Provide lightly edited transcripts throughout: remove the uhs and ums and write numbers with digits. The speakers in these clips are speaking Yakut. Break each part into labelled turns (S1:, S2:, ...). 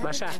S1: Маша.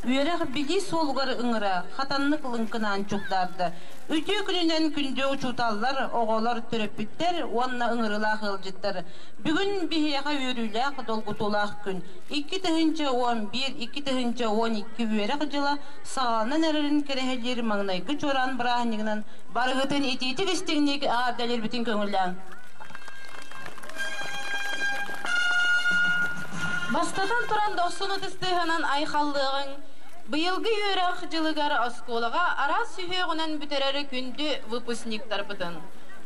S2: Үөрэх билии суолугар ыҥыра хатаннык лыҥкынаан чугдаарда. Үтүө күнүнэн күндү учууталлар, оҕолор, төрөппүттэр уонна ыҥырыылаах ыалдьыттар. Бүгүн биһиэхэ үөрүүлээх, долгутуулаах күн. 2011, 2012 үөрэх дьыла саҕаланан эрэрин кэрэһэлиир маҥнайгы чуораан бырааһынньыгынан барыгытын итиитик истиҥник эҕэрдэлиирбитин көҥүллээҥ.
S3: Бастатан туран дохсун ытыс тыаһынан айхаллыаҕыҥ, быйылгы үөрэх дьылыгар оскуолаҕа араас сүһүөҕүнэн бүтэрэр күндү выпускниктарбытын.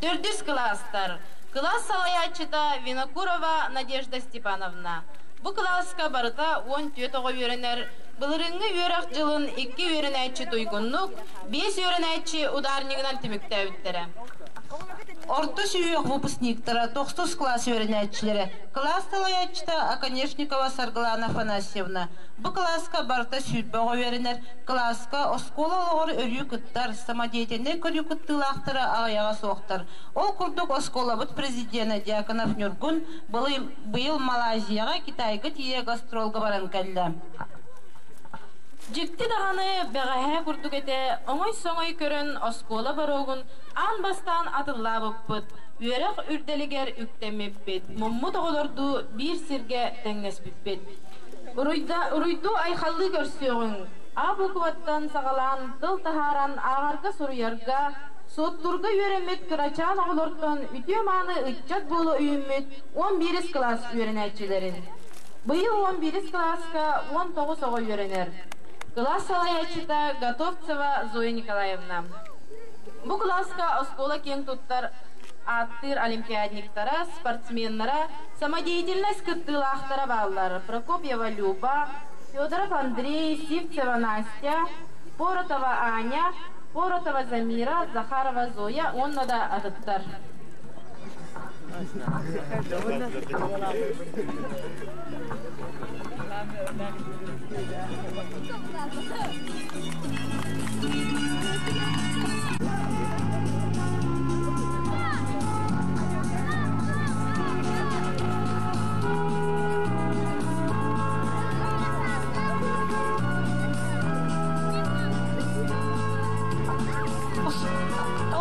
S3: Төрдүс кылаастар. Кылаас салайааччыта Винокурова Надежда Степановна. Бу кылааска барыта 14 оҕо үөрэнэр. Былырыыҥҥы үөрэх дьылын икки үөрэнээччи туйгуннук, биэс үөрэнээччи ударнигынан түмүктээбиттэрэ.
S2: Орто сүһүөх выпускниктара, тохсус кылаас үөрэнээччилэрэ, кылаас салайааччыта Оконешникова Саргылана Афанасьевна. Бу кылааска барыта 20 оҕо үөрэнэр, кылааска оскуола олоҕор өрүү кыттар, самодеятельнай көрүү кыттыылаахтара аҕыйаҕа суохтар. Ол курдук оскуолабыт президенэ Дьяконов Ньургун быйыл Малайзияҕа, Китайга тиийэ гастролга баран кэллэ.
S3: Дьикти даҕаны бэҕэһээ курдук этэ, оҥой-соҥой көрөн оскуола боруогун аан бастаан атыллаабыппыт, үөрэх үрдэлигэр үктэммиппит, муммут оҕолордуу биир сиргэ тэҥнэспиппит. Уруйда, уруйдуу айхаллыы көрсүөҕүҥ, А букваттан саҕалаан тыл таһааран ааҕарга-суруйарга, суоттуурга үөрэммит кырачаан оҕолортон үтүө-мааны ыччат буола үүммүт 11 кылаас үөрэнээччилэрин. Быйыл 11 кылааска 19 оҕо үөрэнэр. Кылаас салайааччыта Готовцева Зоя Николаевна. Бу кылааска оскуола киэҥ туттар ааттыыр олимпиадниктара, спортсменнара, самодеятельность кыттыылаахтара бааллар Прокопьева Люба, Федоров Андрей, Сивцева Настя, Поротова Аня, Поротова Замира, Захарова Зоя уонна да атыттар.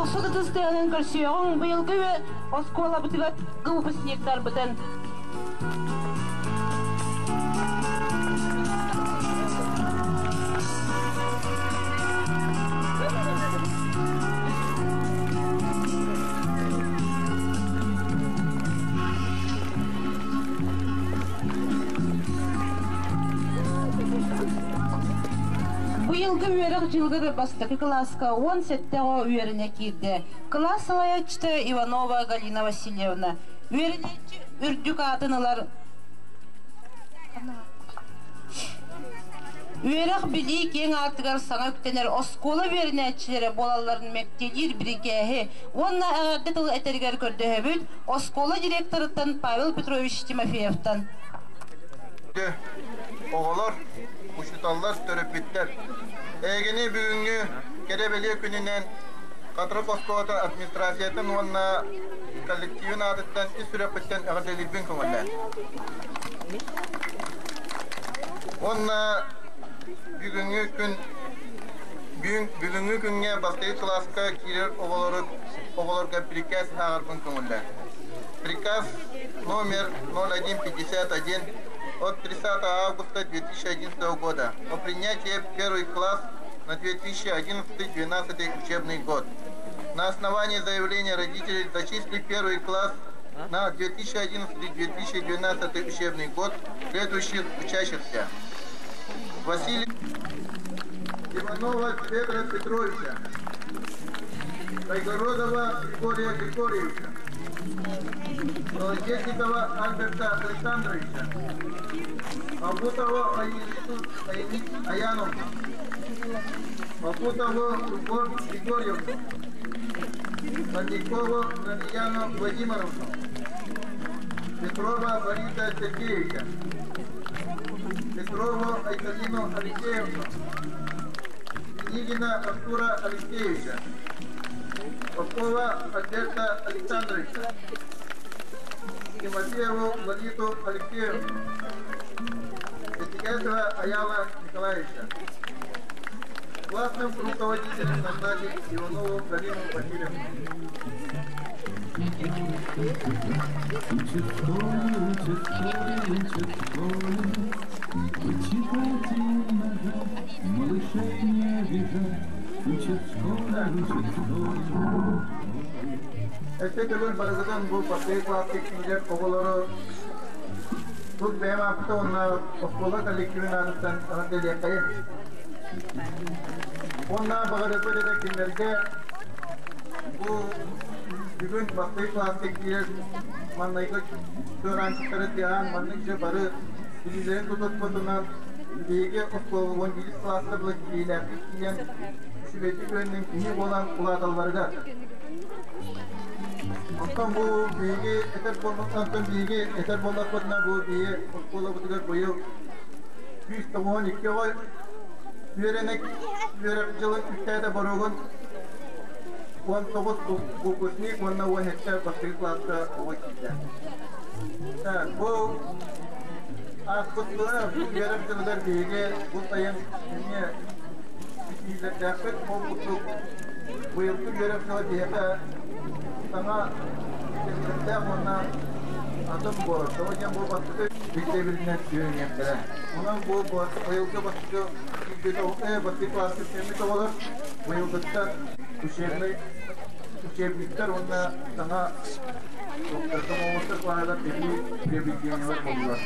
S2: Дохсун ытыс тыаһынан көрсүөҕүҥ быйылгы оскуолабытыгар выпускниктарбытын. Быйылгы үөрэх дьылыгар бастакы кылааска 17 оҕо үөрэнэ киирдэ. Кылаас салайааччыта Иванова Галина Васильевна. Үөрэнээччи үрдүк аатын ылар Үөрэх-билии киэҥ аартыгар саҥа үктэнэр оскуола үөрэнээччилэрэ буолалларын мэктиэлиир бирикээһи уонна эҕэрдэ тыл этэригэр көрдөһөбүт оскуола директорыттан Павел Петрович Тимофеевтан.
S4: Оҕолор, учууталлар, төрөппүттэр, эһигини бүгүҥҥү кэрэ-бэлиэ күнүнэн Хатырык оскуолата администрациятын уонна коллективын аатыттан ис сүрэхпиттэн эҕэрдэлиирбин көҥүллээн. Уонна бүгүҥҥү күн бүгүҥҥү күҥҥэ бастакы кылааска киирэр оҕолору оҕолорго приказ ааҕарбын көҥүллээн. Приказ номер 0151 от 30 августа 2011 года о принятии в первый класс на 2011-2012 учебный год. На основании заявления родителей зачислить первый класс на 2011-2012 учебный год следующих учащихся. Василий Иванова Петра Петровича, Кайгородова Григория Григорьевича, Колодезникова Альберта Александровича, Абутова Аилиту Аяновну, Абутову Любовь Григорьевну, Садикову Нарьяну Владимировну, Петрова Бориса Сергеевича, Петрову Айталину Алексеевну, Книгина Артура Алексеевича, Попова Альберта Александровича, Тимофееву Лолиту Алексеевну, Этикетова Аяла Николаевича. Классным руководителем назначить Иванову Галину Васильевну.
S5: Учат в школе, учат в школе, учат в школе, Вычитать и умножать, малышей не обижать. Учат в школе, учат в школе.
S4: Өссө төгүл барыгытын бу бастакы кылааска киирэр оҕолору тут бэйэм ааппыта уонна оскуола коллективын аатыттан эҕэрдэлиэххэйин. Уонна баҕарыахпыт этэ кинилэргэ бу бүгүн бастакы кылааска киирэр маҥнайгы чуораанчыктары тыаһаан маннык дьэ бары билиилэрин тутуспутунан биһиги оскуола уон биир кылааска дылы киириилээхтик тиийэн үчүгэйдик үөрэнэн киһи буолан улааталларыгар. Онтон бу биһиги этэр буолбут биһиги этэр буоллахпытына бу биһиги оскуолабытыгар быйыл 192 оҕо үөрэнэ үөрэх дьылын үктээтэ боруогун 19 выпускник уонна 17 бастакы кылааска оҕо киирдэ. Бу ааспыт үөрэх дьылыгар биһиги бу сайын эмиэ ситиһиилэрдээхпит. Ол курдук быйылгы үөрэх дьыла биһиэхэ саҥа ирдэбиллэрдээх уонна атын буолар. Тоҕо диэн бу бастакы ирдэбилинэн үөрэниэхтэрэ. Онон бу быйылгы бастакы бастакы кылааска үктэммит оҕолор быйылгыттан учебный учебниктар уонна саҥа докумуоннар кылааһыгар эбии приобретениелар буоллулар.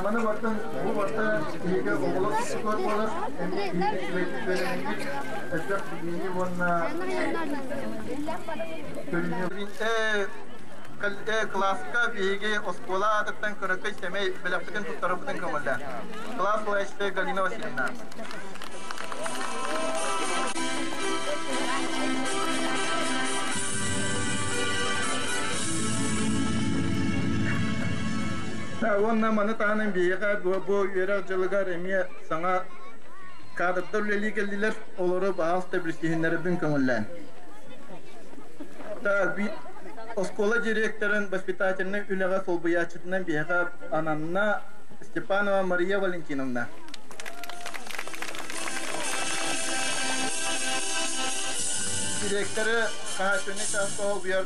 S4: Маны бартан бу барта биһиги оҕолор тустугар буолар, эмиэ биһиги үчүгэйдик үөрэнэбит, элбэх билиини уонна көрүүнү кылааска биһиги оскуола аатыттан кыракый сэмэй бэлэхпитин туттарарбытын көҥүллээн. Кылаас салайааччыта Галина Васильевна. Уонна маны таһынан биһиэхэ бу үөрэх дьылыгар эмиэ саҥа кадрдар үлэлии кэллилэр, олору баһаалыста билсиһиннэрэрбин көҥүллээн. Оскуола директорын воспитательнай үлэҕэ солбуйааччытынан биһиэхэ ананна Степанова Мария Валентиновна. Директоры хаһаайственнай чааска холбуйар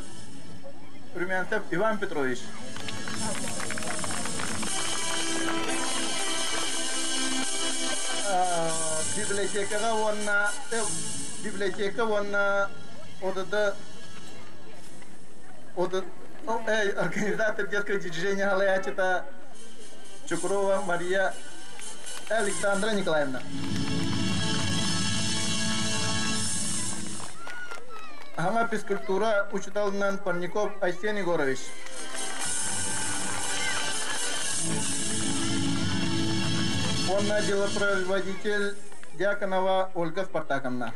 S4: Румянцев Иван Петрович. Библиотекаҕа уонна библиотека уонна ОДД ОД организатор детского движения салайааччыта Чукрова Мария Александра Николаевна. Ама физкультура учуталынан Парников Айсен Егорович. Уонна делопроизводитель Дьяконова Ольга Спартаковна.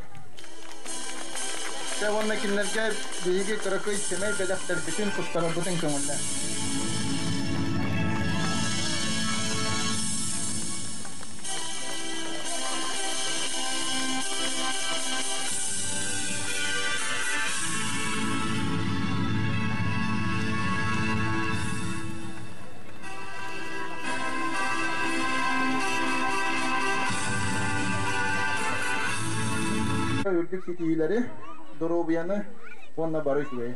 S4: Дьэ уонна кинилэргэ биһиги кыракый сэмэй бэлэхтэрбитин туттарарбытын көҥүллээ. Үрдүк ситиһиилэри, доруобуйаны уонна бары үчүгэйи.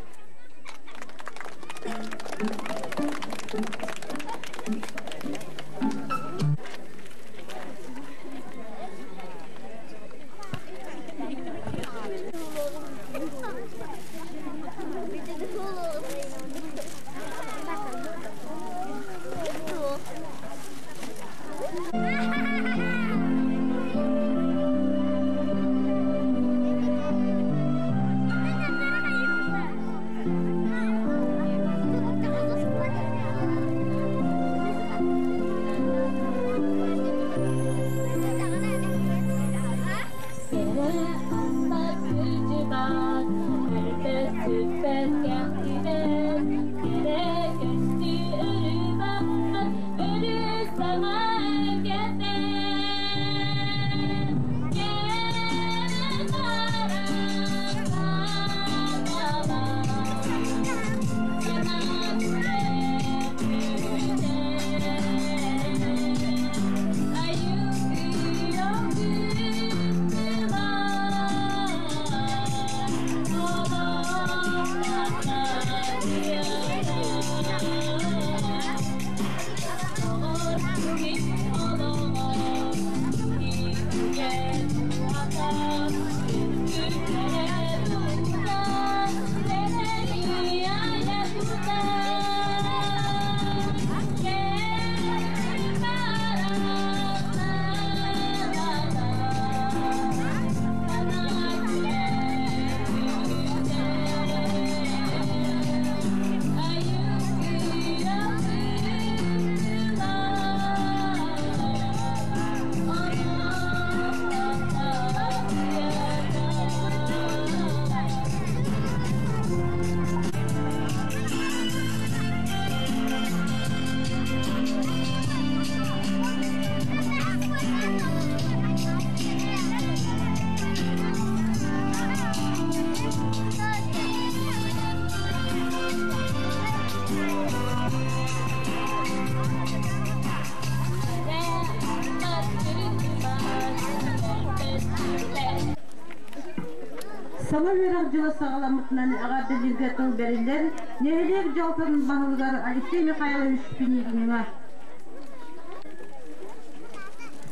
S2: Саҥа үөрэх дьыла саҕаламмытынан эҕэрдэлииргэ тыл бэриллэр нэһилиэк дьаһалтатын баһылыгар Алексей Михайлович Пинигиҥҥа.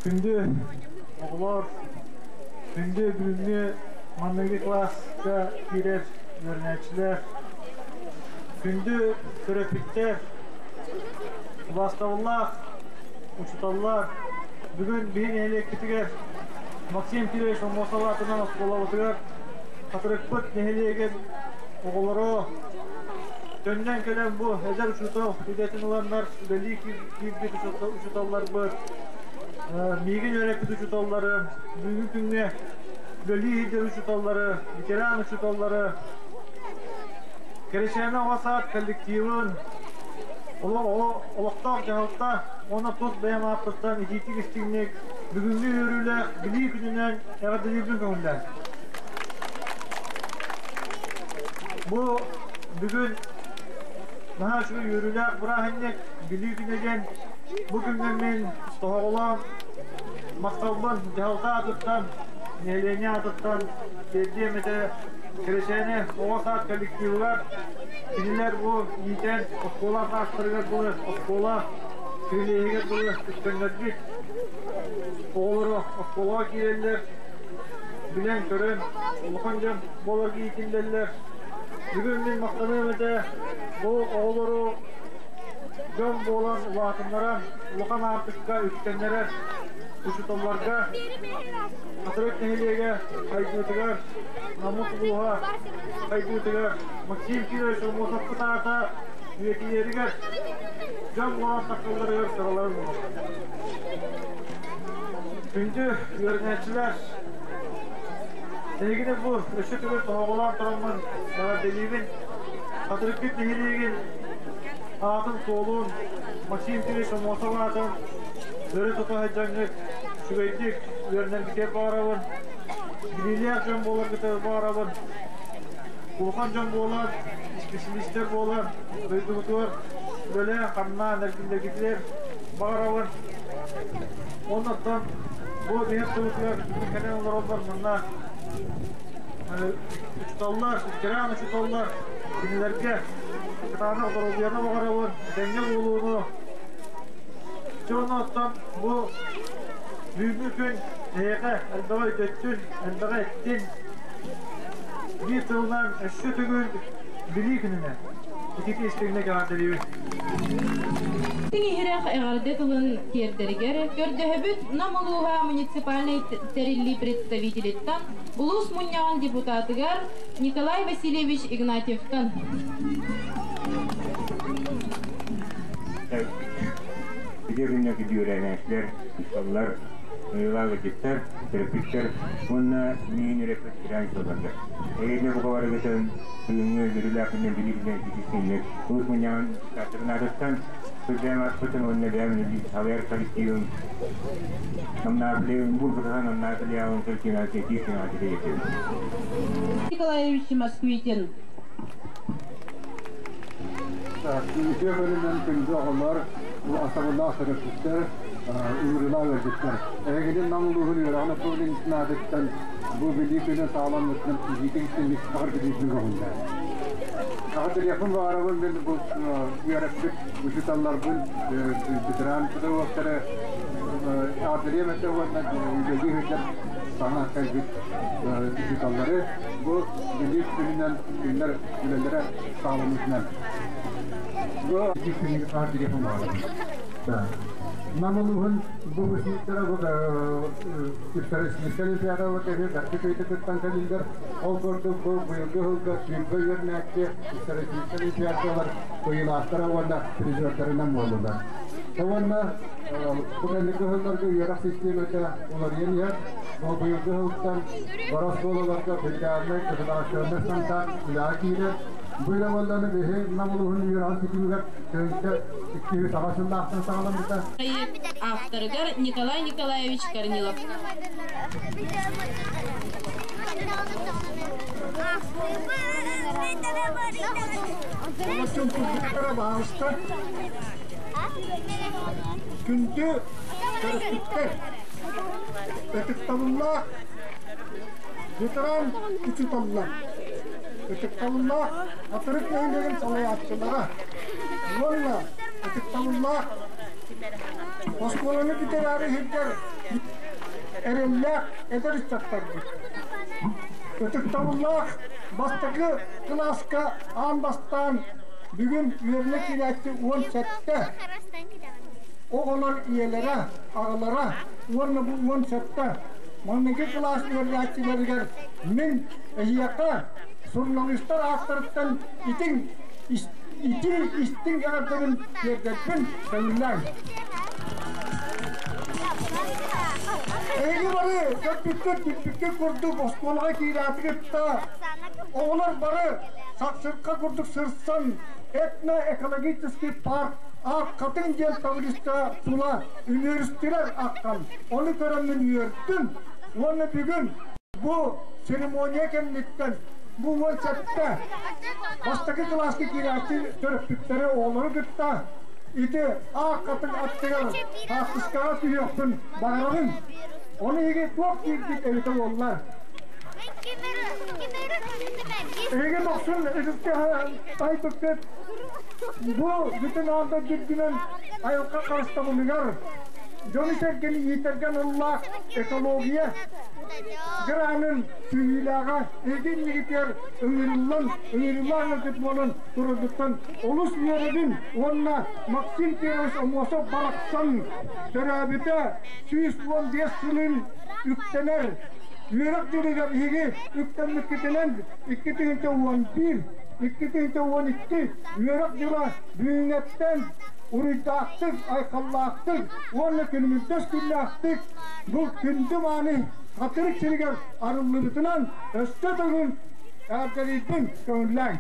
S6: Күндү оҕолор, күндү бүгүҥҥү маҥнайгы кылааска киирэр үөрэнээччилэр, күндү төрөппүттэр, убаастабыллаах учууталлар, бүгүн биһи нэһилиэкпитигэр Максим Кирович Аммосов аатынан оскуолабытыгар Хатырыкпыт нэһилиэгин оҕолоро төннөн кэлэн бу эдэр учуутал идэтин ыланнар үлэлии киирбит учууталларбыт, миигин үөрэппит учууталларым, бүгүҥҥү күҥҥэ үлэлии сылдьар учууталлары, ветеран учууталлары, Кэрэчээнэ оҕо саад коллективын, олохтоох дьаһалта уонна тус бэйэм ааппыттан итиитик истиҥник бүгүҥҥү үөрүүлээх Билии күнүнэн эҕэрдэлиирбин көҥүллээн. Бу бүгүн наһаа үчүгэй үөрүүлээх бырааһынньык Билии күнэ диэн бу күҥҥэ мин тоһоҕолоон махталбын дьаһалта аатыттан, нэһилиэнньэ аатыттан тиэрдиэм этэ Кэрэчээни оҕо саад коллективыгар. Кинилэр бу иитэн оскуола саастарыгар дылы, оскуола кирилиэһигэр дылы үктэннэрбит оҕолоро оскуолаҕа киирэллэр, билэн-көрөн улахан дьон буоларга иитиллэллэр. Бүгүн мин махтаныам этэ бу оҕолору дьон буолан улаатыннаран улахан аартыкка үктэннэрэр учууталларга Хатырык нэһилиэгэ хайдыытыгар Наммыт улууһа хайдыытыгар Максим Кирович Аммосовпут аата үйэтийэригэр дьон буолан тахсалларыгар сыраларын уураллар. Күндү үөрэнээччилэр, эһигини бу өссө төгүл тоһоҕолоон тураммын эҕэрдэлиибин. Хатырыкпыт нэһилиэгин аатын-суолун, Максим Кирович Аммосов аатын өрө тута сылдьаҥҥыт үчүгэйдик үөрэнэргитигэр баҕарабын. Билиилээх дьон буоларгытыгар баҕарабын. Улахан дьон буолан, исписэлиистэр буолан, дойдубутугар үлэлээн-хамнаан эргиллэргитигэр баҕарабын. Оннуттан бу биһир тылытыгар кэлэн олороллор манна учууталлар, ветеран учууталлар кинилэргэ кытаанах доруобуйаны баҕарабын, этэҥҥэ буолууну. Дьэ оннуттан бу бүгүҥҥү күн эһиэхэ элбэҕи өйдөттүн, элбэҕи эттин. Биир тылынан өссө төгүл Билии күнүнэн итити истиҥник эҕэрдэлиибин.
S3: Истиҥ иһирэх эҕэрдэ тылын тиэрдэригэр көрдөһөбүт Нам улууһа муниципальнай тэриллии представителиттан улуус мунньаҕын депутатыгар Николай Васильевич Игнатьевтан.
S7: Ити күннэ күдүүрэнээччилэр, учууталлар, ыйылаабыттар, төрөппүттэр уонна миин үрэппит кирээн сылларга. Эйиэнэ бука барыгытын бүгүҥҥү үөрүүлээх күнүн билиитинэн итистинник улуус мунньаҕын депутаттарын сылдьан ааспытын уонна бэйэм салайар коллективым Намнаабылеевым Бурбутахан Намнаабылеевым коллективнаатын итии сыҥаатыгы
S2: Николаевич Москвитин.
S8: Үтүө күнүнэн күндү оҕолор, асабыллаах төрөппүттэр, ыҥырыылаах ыалдьыттар. Эһигини Нам улууһун үөрэҕин управлениетын аатыттан бу билии күнүн саҕаламмытынан киһитин истинник баҕар билиитин көҕүллэр. Аҕа баҕарабын мин бу үөрэппит учууталларбын, ветеран педагогтары аатырыам этэ уонна үлэлии сылдьар саҥа кэлбит учууталлары бу билии күнүнэн кинилэр үлэлэрэ саҕаламмытынан. Бу күнү аатырыам баҕарабын. Нам улууһун бу выпускниктара бу Российскай Олимпиадаҕа кэһи бэркэ көйдө кыттан кэлиллэр. Ол курдук бу быйылгы сылга сүүрбэ үөрэнээччи Российскай Олимпиадалар кыайыылаахтара уонна призердарынан буоллулар. Уонна бу кэнники сылларга үөрэх систиэмэтэ уларыйан иһэр. Бу быйылгы сылтан бары оскуолаларга федеральнай государственнай стандарт үлэҕэ киирэр. Бу үлэ буолланы биһи Нам улууһун үөрэҕин ситимигэр тыһыынча 208 сыллаахтан саҕаламмыта.
S3: Авторыгар Николай Николаевич Корнилов.
S8: Күндү төрөппүттэр, ытыктабыллаах ветеран учууталлар, ытыктабыллаах Хатырык нэһилиэгин салайааччылара уонна ытыктабыллаах оскуоланы бүтэрээри сылдьар эрэллээх эдэр ыччаттарбыт. Ытыктабыллаах бастакы кылааска аан бастаан бүгүн үөрэнэ киирээччи 17 оҕолор ийэлэрэ, аҕалара уонна бу 17 маҥнайгы кылаас үөрэнээччилэригэр мин эһиэхэ суруналыыстар ааттарыттан итиҥ итии истиҥ эҕэрдэбин тиэрдэрбин көҥүллээҥ. Эһиги бары көрбүккүт, билбиккит курдук оскуолаҕа киирээти кытта оҕолор бары сахсырха курдук сырсан этно-экологический парк Аах Хатыҥ диэн таблица тула үмүөрүстүлэр аххан. Ону көрөммүн үөрдүм уонна бүгүн бу церемония кэнниттэн бу 17 бастакы кылааска киирээччи төрөппүттэри оҕолору кытта ити аах хатыҥ аттыгар хаартыскаҕа түһүөхпүн баҕарабын. Ону эһиги туох дииргит эбитэ буоллар? Эһиги дохсун ытыска тайбыккыт бу бүтүн аан дойду үрдүнэн айылҕа харыстабылыгар дьону-сэргэни иитэргэ аналлаах экология гранын сүүйүүлээҕэ эһиги иннигитигэр ыҥырыллан ыҥырыылаах ыалдьыт буолан тураргыттан олус үөрэбин уонна Максим Кирович Аммосов барахсан төрөөбүтэ 115 сылын үктэнэр үөрэх дьылыгар биһиги үктэммиккитинэн 2011 2012 үөрэх дьыла бүгүҥҥэттэн уруйдаахтык, айхаллаахтык уонна күнүмүрдэс күннээхтик бу күндү мааны хатырык сиригэр арыллыбытынан өссө төгүл эҕэрдэлиирбин көҥүллээҥ.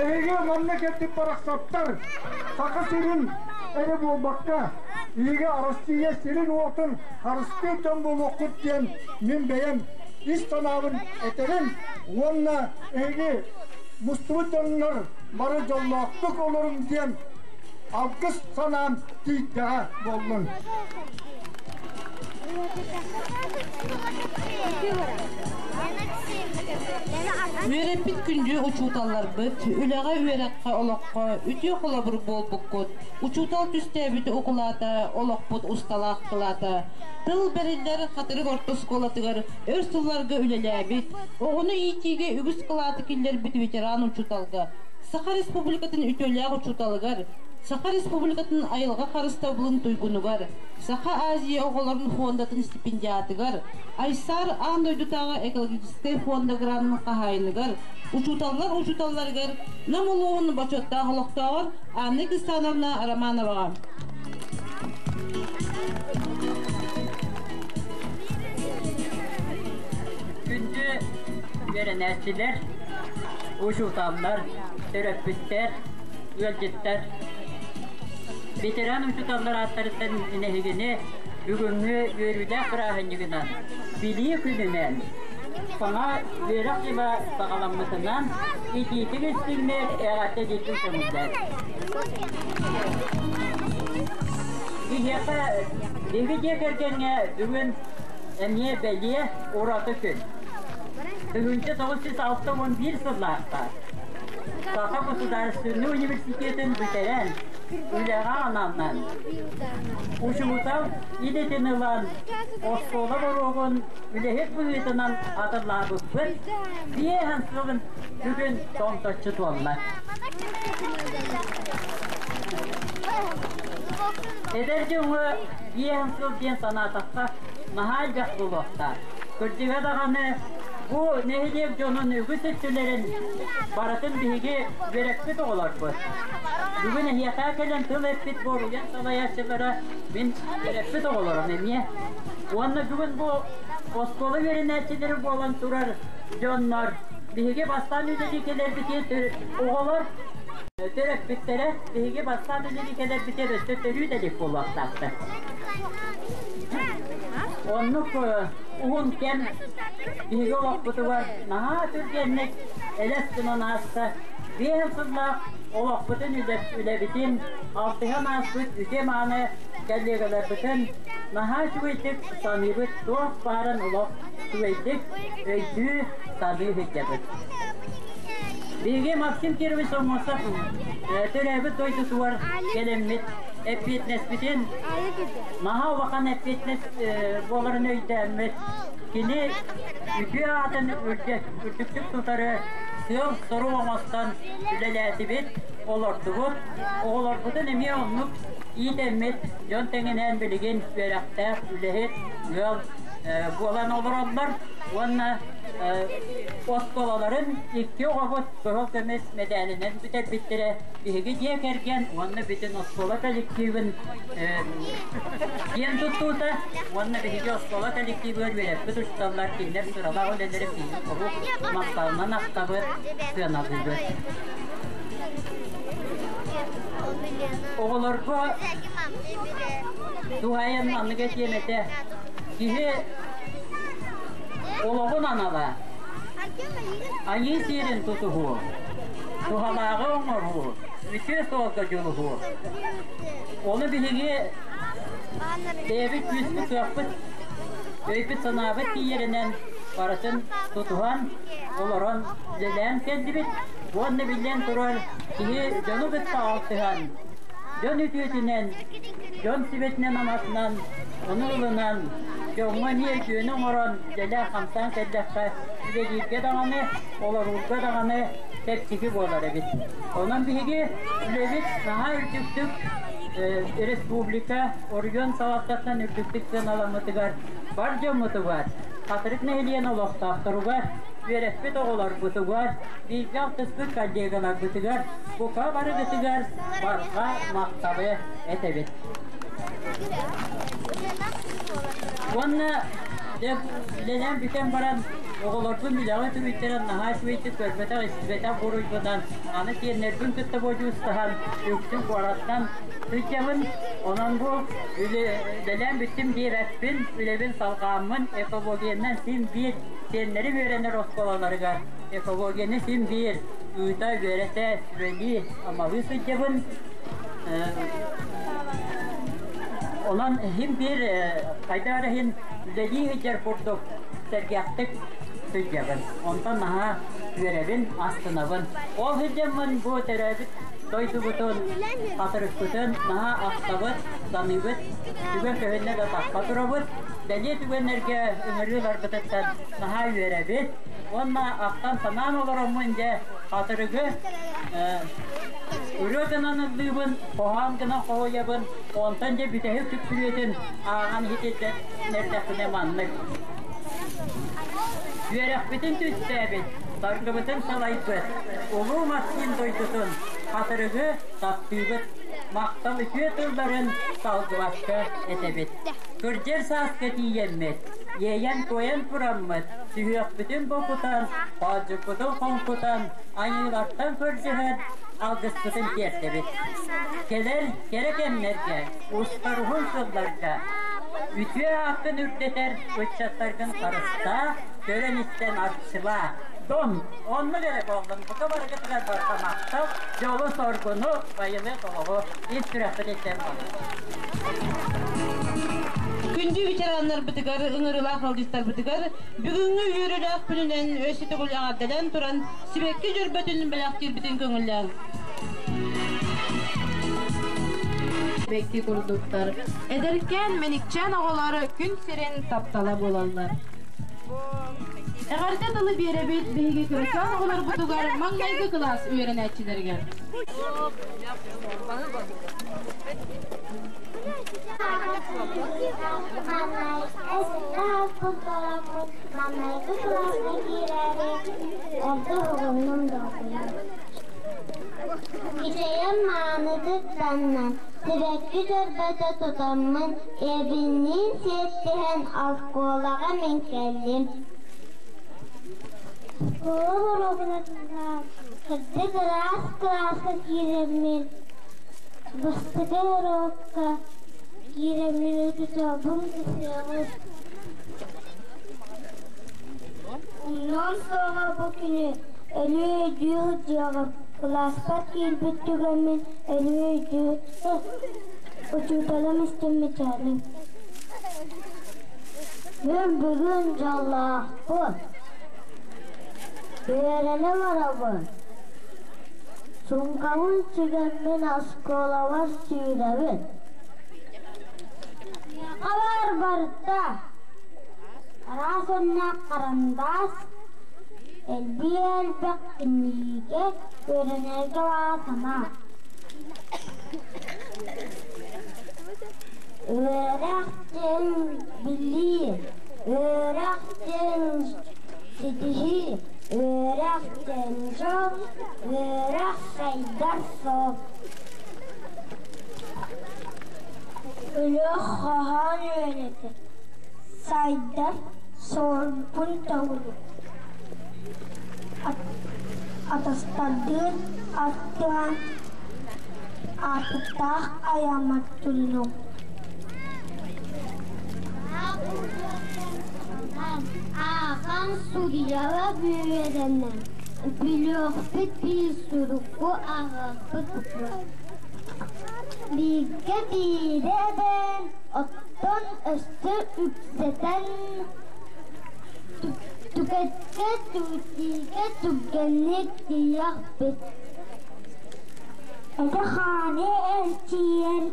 S8: Эһиги манна кэлбит барахсаттар Саха сирин эрэ буолбакка, биһиги Арассыыйа сирин-уотун харыстыыр дьон буолуоххут диэн мин бэйэм ис санаабын этэрим уонна эһиги мустубут дьоннор бары дьоллоохтук олоруҥ диэн алгыс санаам тиийдэҕэ буоллун.
S2: Үөрэппит күндү учууталларбыт, үлэҕэ, үөрэххэ, олоххо үтүө холобур буолбуккут, учуутал түстээбит укулаата, олохпут усталаах кылаата. Тыл бэриллэр Хатырык орто оскуолатыгар өр сылларга үлэлээбит, оҕону иитиигэ үгүс кылааты киллэрбит ветеран учууталга, Саха Республикатын үтүөлээх учууталыгар, Саха Республикатын айылҕа харыстабылын туйгунугар, Саха Азия оҕолорун фондатын стипендиатыгар, Айсаар аан дойдутааҕы экологическай фонда гранын хаһаайыныгар, учууталлар учууталларыгар Нам улууһун бочуоттаах олохтооҕор Анна Кистановна Романоваҕа.
S9: Күндү үөрэнээччилэр, учууталлар, төрөппүттэр, ыалдьыттар, ветеран учууталлар ааттарыттан эһигини бүгүҥҥү үөрүүлээх бырааһынньыгынан, Билии күнүнэн, саҥа үөрэх дьыла саҕаламмытынан итиитик истиҥник эҕэрдэ диэки көҥүллэр. Биһиэхэ биһиги дьиэ кэргэҥҥэ бүгүн эмиэ бэлиэ ураты күн. 1961 сыллаахха Саха государственный университетын бүтэрэн, үлэҕэ ананан, учуутал идэтин ылан, оскуола боруогун үлэһит быһыытынан атыллаабыппыт биэһэн сылын бүгүн томточчу туолла. Эдэр дьоҥҥо биэһэн сыл диэн санаатахха наһаа элбэх буолуохтаах. Кырдьыга даҕаны бу нэһилиэк дьонун үгүс өттүлэрин барытын биһиги үөрэппит оҕолорбут. Бүгүн эһиэхэ кэлэн тыл эппит буоруйан салайааччылара мин үөрэппит оҕолорум эмиэ. Уонна бүгүн бу оскуола үөрэнээччилэрэ буолан турар дьоннор биһиги бастаан үлэлии кэлэрбитигэр оҕолор төрөппүттэрэ биһиги бастаан үлэлии кэлэрбитигэр өссө төрүү да илик буолуохтаахтар. Оннук уһун кэм биһиги олохпутугар наһаа түргэнник элэс гынан ааста. Биэс сыллаах олохпутун үлэбитин алтыһан ааспыт үтүө-мааны кэллиэгэлэрбитин наһаа үчүгэйдик саныыбыт, туох баарын олох үчүгэйдик өйдүү саныы сылдьабыт. Биһиги Максим Кирович Аммосов төрөөбүт дойдутугар кэлэммит эппиэтинэспитин наһаа улахан эппиэтинэс буоларын өйдөөммүт, кини үтүө аатын үрдүктүк тутары сыал-сорук оҥостон үлэлээтибит, олордубут. Оҕолорбутун эмиэ оннук иитэммит, дьон тэҥинэн билигин үөрэхтээх, үлэһит, ыал буолан олороллор уонна оскуолаларын икки оҕобут кыһыл көмүс мэдээлинэн бүтэрбиттэрэ биһиги дьиэ кэргэн уонна бүтүн оскуола коллективын диэн туттуута уонна биһиги оскуола коллективыгар үөрэппит учууталлар кинилэр сыралаах үлэлэрин биһиги куруук махталынан ахтабыт, сыаналыыбыт. Оҕолорго туһаайан маннык этиэм этэ. Киһи олоҕун анала айыы сиэрин тутуһуу, туһалааҕы оҥоруу, үтүө суолга дьулуһуу. Ону биһиги бэйэбит күүспүт кыахпыт Өйбүт-санаабыт тиийэринэн барытын тутуһан, олорон үлэлээн кэллибит. Уонна биллэн турар, киһи дьону кытта алтыһан, дьон үтүөтүнэн, дьон сүбэтинэн-аматынан ону ылынан, дьоҥҥо эмиэ үтүөнү оҥорон үлэлээн-хамсаан кэллэххэ, үлэлииргэ даҕаны, олоруурга даҕаны чэпчэки буолар эбит. Онон биһиги үлэбит наһаа үрдүктүк республика, оройуон салалтатынан үрдүктүк сыаналаммытыгар бар дьоммутугар, Хатырык нэһилиэгин олохтоохторугар, үөрэппит оҕолорбутугар, бииргэ алтыспыт коллегаларбытыгар бука барыгытыгар барҕа махталы этэбит. Уонна үлэлээн бүтэн баран оҕолорбун үлэҕэ түмүттэрэн наһаа үчүгэйдик көрбөтөх-истибэтэх буруйбунан аны сиэннэрбин кытта бодьуустаһан үксүн куораттан сылдьабын. Онон бу үлэлээн бүттүм диэбэппин, үлэбин салҕааммын экологиянан син биир сиэннэрим үөрэнэр оскуолаларыгар экологияны син биир ыыта, үөрэтэ, сүбэлии, амалыы сылдьабын. Онон иһин биир хайдах эрэ иһин үлэлии сылдьар курдук сэргэхтик сылдьабын. Онтон наһаа үөрэбин, астынабын. Ол сылдьаммын бу төрөөбүт дойдубутун, хатырыкпытын наһаа ахтабыт, саныыбыт, түгэн көһүннэ да тахха турабыт. Бэлиэ түгэннэргэ ыҥырыыларбытыттан наһаа үөрэбит. Уонна ахтан санаан олороммун дьэ хатырыгы ырыа гынан ыллыыбын, хоһоон гынан хоһуйабын, онтон дьэ бүтэһик түппүрүөтүн ааҕан иһитиннэрдэхпинэ маннык. Үөрэхпитин түстээбит, саргыбытын салайбыт, улуу Максим дойдутун хатырыгы таптыыбыт, махтал үтүө тылларын салгыбакка этэбит. Кырдьар сааска тиийэммит, иэйэн-туойан тураммыт, сүһүөхпүтүн бокутан, хоодьукпутун хоҥкутан, айыылартан көрдөһөн, алгыспытын тиэрдэбит. Кэлэр кэрэ кэмнэргэ, устар уһун сылларга үтүө ааккын үрдэтэр ыччаттаргын харыстаа, көрөн-истэн арчылаа. Дом, оннук эрэ буоллун, бука барыгытыгар барҕа махтал, дьолу-соргуну, байылыат олоҕу ис сүрэхпититтэн
S2: Күндү ветераннарбытыгар, ыҥырыылаах ыалдьыттарбытыгар бүгүҥҥү үөрүүлээх күнүнэн өссө төгүл эҕэрдэлээн туран сибэкки дьөрбөтүн бэлэхтиирбитин көҥүллээҥ.
S3: Сибэкки курдуктар. Эдэркээн мэникчээн оҕолор күн сирин таптала буолаллар. Эҕэрдэ тылы биэрэбит биһиги кырачаан оҕолорбутугар маҥнайгы кылаас үөрэнээччилэригэр.
S10: Маҥнайгы кылааска киирээри эрдэ уһугуннум долгуйан. Кичэйэн маанытык таҥнан, сибэкки дьөрбөтө тутаммын, эбинниин сиэттиһэн оскуолаҕа мин кэллим. Оскуола боруобунатыгар сырдык ыраас кылааска киирэммин, бастакы уруокка киирэммин учууталбын кысыаҕым. Умнуом суоҕа бу күнү, өлүү өйдүү сылдьыаҕым, кылааспар киирбит түгэммин өлүү өйдүү учууталым истин мичээрим. Мин бүгүн дьоллоохпун, үөрэнэ барабын, суумкабын сүгэммин оскуолабар сүүрэбин. Миэхэ баар барыта араас өҥнөөх харандаас, элбии элбэх кинигэ, үөрэнэргэ баҕа санаа. Үөрэх диэн билии, үөрэх диэн ситиһии, үөрэх диэн дьол, үөрэх сайдар суол. Үлэ хаһан үөрэтэр, сайдар суолбун тобулур. Атастардыын аттыһан аартыктаах айаммар турунуҥ. Ааҕан суруйара үөрэнэн, билиэхпит биир сурукку ааҕыахпыт Бииргэ биирэ эбэн, оттон Онтон өссө үксэтэн түгэккэ түгэтиигэ түргэнник тиийиэхпит. Эти-хааны эрчийэр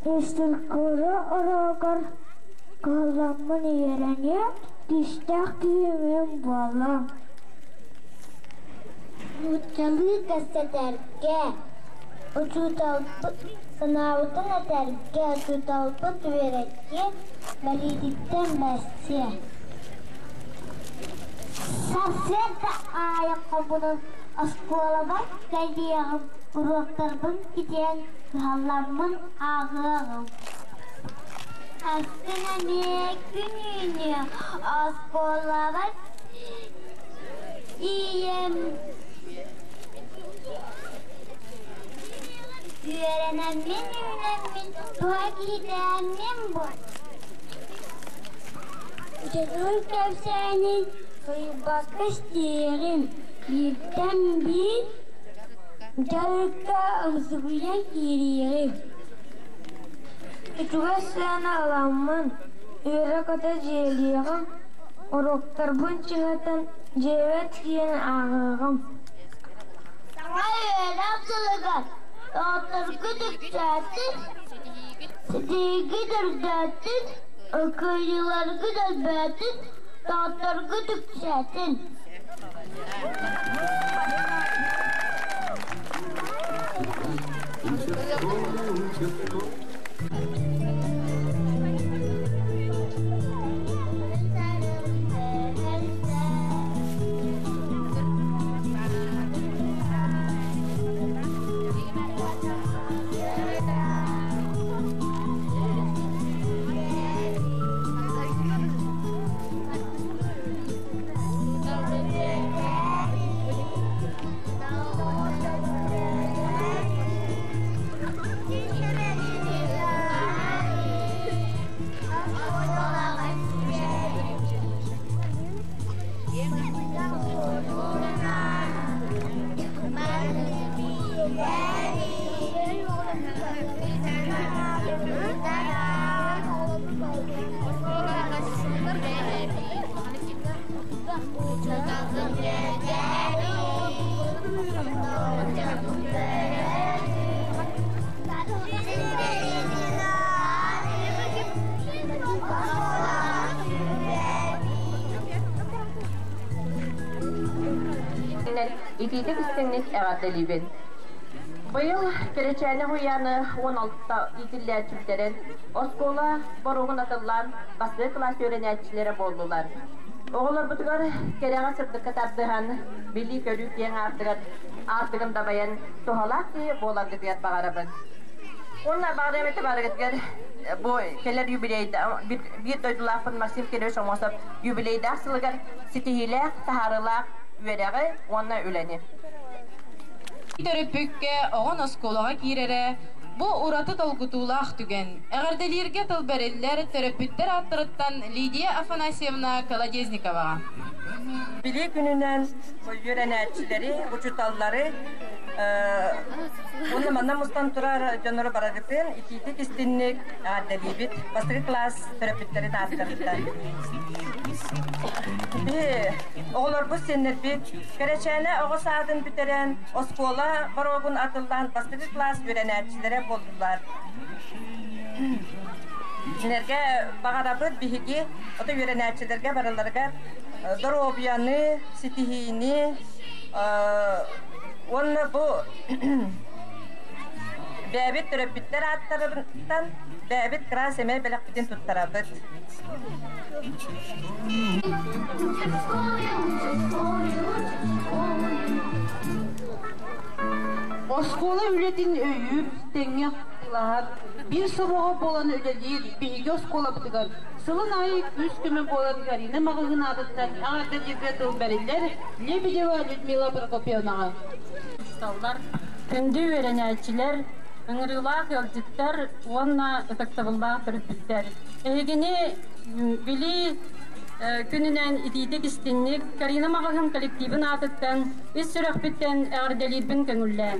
S10: физкультура уруогар кыһалламмын үөрэниэм, күүстээх киһи буолуом. Нууччалыы кэпсэтэргэ, учууталбыт санаабытын этэргэ, учууталбыт үөрэтиэ, бэлиититтэн бэрсиэ. Сарсыарда аайы хомунан оскуолабар кэлиэҕим, уруоктарбын китиэн кыһалламмын ааҕыаҕым. Астын эмиэ күн үүнүө, оскуолабар Ийэм үөрэнэммин үүнэммин туһа киһитээммин бу Дьонун кэпсээнин суруйбакка истиэҕим, бииртэн биир дьарыкка ымсыгыйан киириэҕим. Үчүгэй сыана ыламмын, үөрэ-көтө дьиэлиэҕим, Уруоктарбын чыҥатан дьиэбэр тиийэн ааҕыаҕым. Саҥа үөрэх сылыгар доҕотторгут үксээтин, ситиһиигит үрдээтин, кыайыыларгыт элбээтин, доҕотторгут үксээтин.
S5: Участковый,
S2: Итиитик истиҥник эҕэрдэлиибин. Быйыл Кэрэчээнэ уһуйааны 16 иитиллээччилэрин оскуола боруогун атыллаан бастакы кылаас үөрэнээччилэрэ буоллулар. Оҕолорбутугар кэрэҕэ сырдыкка тардыһан, билии-көрүү киэҥ аартыгар аартыгын дабайан туһалаах киһи буоларгытыгар баҕарабын. Уонна баҕарыам этэ барыгытыгар бу кэлэр юбилейда биир дойдулаахпын Максим Кирович Омосов юбилейдаах сылыгар ситиһиилээх, таһаарыылаах үөрэҕи уонна үлэни.
S3: Төрөппүккэ оҕон оскуолаҕа киирэрэ бу ураты долгутуулаах түгэн. Эҕэрдэлииргэ тыл бэриллэр төрөппүттэр ааттарыттан Лидия Афанасьевна Колодезниковаҕа.
S11: Билии күнүнэн үөрэнээччилэри, учууталлары уонна манна мустан турар дьоннору барыгытын итиитик истинник эҕэрдэлиибит. Бастакы кылаас төрөппүттэрин ааттарыттан. Биһи оҕолорбут сиэннэрбит Кэрэчээнэ оҕо саадын бүтэрэн, оскуола боруогун атыллаан бастакы кылаас үөрэнээччилэрэ буоллулар. Кинилэргэ баҕарабыт биһиги ото үөрэнээччилэргэ барыларыгар доруобуйаны, ситиһиини уонна бу бэйэбит төрөппүттэр ааттарыттан бэйэбит кыра сэмэй бэлэхпитин туттарабыт.
S2: Оскуола үлэтин өйүүр, тэҥҥэ хатылаһар, биир сомоҕо буолан үлэлиир биһиги оскуолабытыгар сылын аайы күүс-көмө буолар Карина маҕаһыын аатыттан эҕэрдэлииргэ тыл бэриллэр Лебедева Людмила Прокопьевнаҕа.
S12: Учууталлар, күндү үөрэнээччилэр, ыҥырыылаах ыалдьыттар уонна ытыктабыллаах төрөппүттэр! Эһигини Билии күнүнэн итиитик истиҥник Карина маҕаһыын коллективын аатыттан ис сүрэхпиттэн эҕэрдэлиирбин көҥүллээн.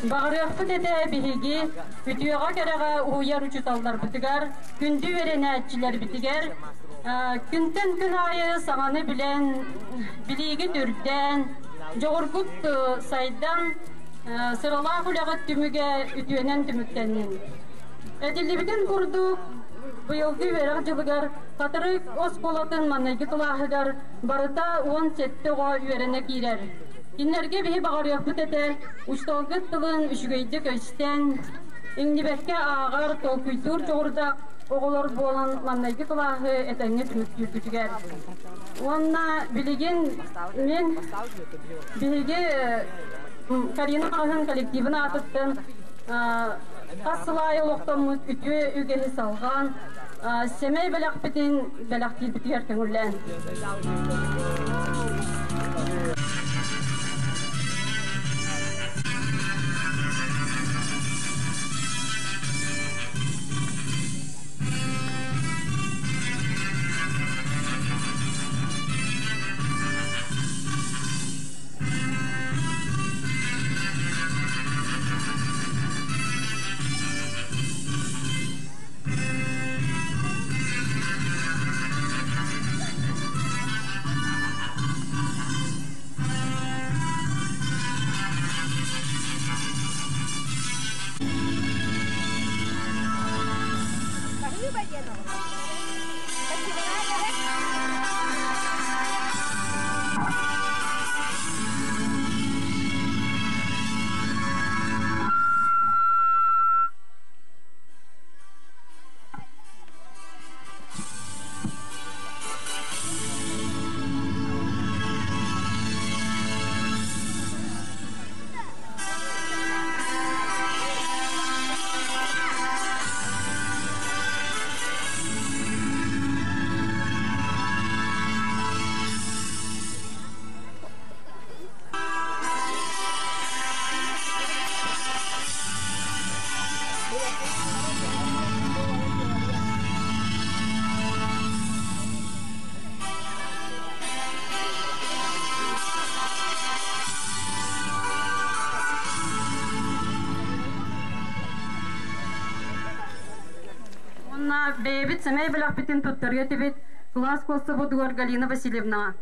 S12: Баҕарыахпыт этэ биһиги үтүөҕэ-кэрэҕэ уһуйар учууталларбытыгар, күндү үөрэнээччилэрбитигэр күнтэн күн аайы саҥаны билэн, билиигит үрдээн, дьоҕургут сайдан, сыралаах үлэҕит түмүгэ үтүөнэн түмүктэннин. Этиллибитин курдук, быйылгы үөрэх дьылыгар Хатырык оскуолатын маҥнайгы кылааһыгар барыта 17 оҕо үөрэнэ киирэр. Кинилэргэ биһи баҕарыахпыт этэ, учууталгыт тылын үчүгэйдик өйстөн, иҥнибэккэ ааҕар, толкуйдуур дьоҕурдаах оҕолор буолан маҥнайгы кылааһы этэҥҥэ түмүктүүргүтүгэр. Уонна билигин мин биһиги Карина маҕаһыын коллективын аатыттан хас сыл аайы олохтоммут үтүө үгэһи салҕаан, сэмэй бэлэхпитин бэлэхтиирбитигэр көҥүллээн. Уонна бэйэбит сэмэй бэлэхпитин туттарыа этибит кылаас куоссабытыгар Галина Васильевнаҕа.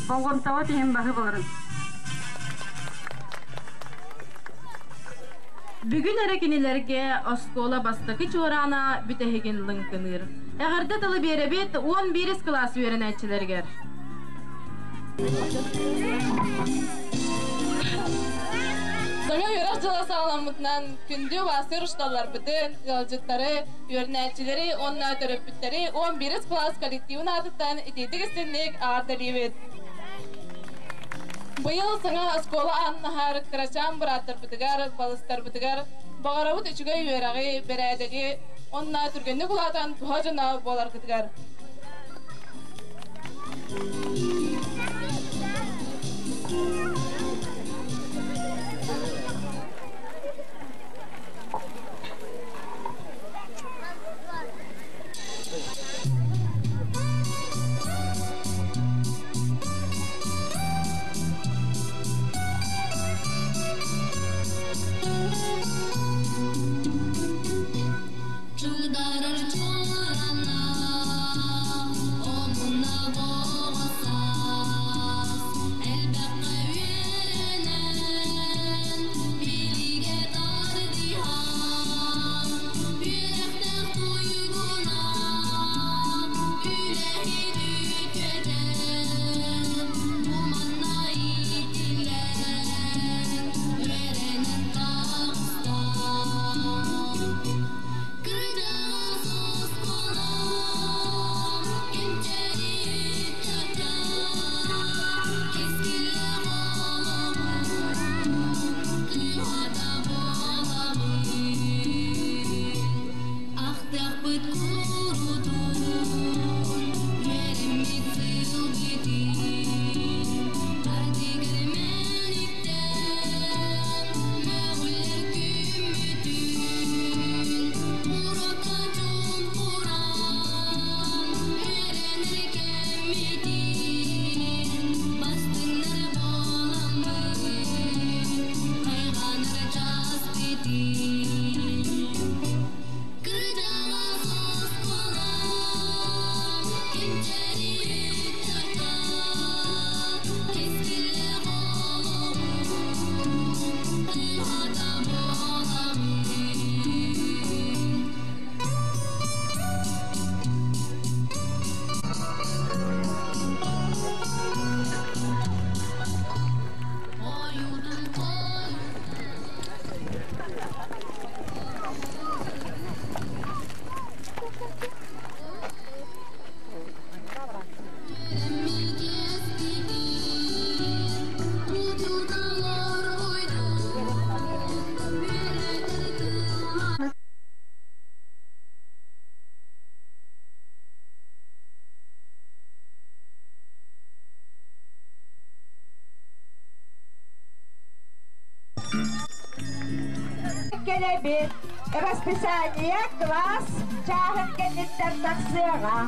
S12: Болҕомтоҕо тиһин баһы боларын.
S3: Бүгүн эрэ кинилэргэ оскуола бастакы чуораана бүтэһигин лыҥкыныыр. Эҕэрдэ тылы биэрэбит 11 кылаас үөрэнээччилэригэр.
S13: Саҥа үөрэх дьыла саҕаламмытынан күндү убаастыыр учууталларбытын, ыалдьыттары, үөрэнээччилэри уонна төрөппүттэри 11 кылаас коллективын аатыттан итиитик истинник аҕардалыыбыт. Быйыл саҥа оскуола ааннаһар кырачаан бырааттарбытыгар, балыстарбытыгар баҕарабыт үчүгэй үөрэҕи, бэрээдэги уонна түргэнник улаатан туһа дьоно буоларгытыгар.
S14: Чударар чуорана, онна болса. Кэлэбит. Расписание класс чааһын кэнниттэн тахсыаҕа.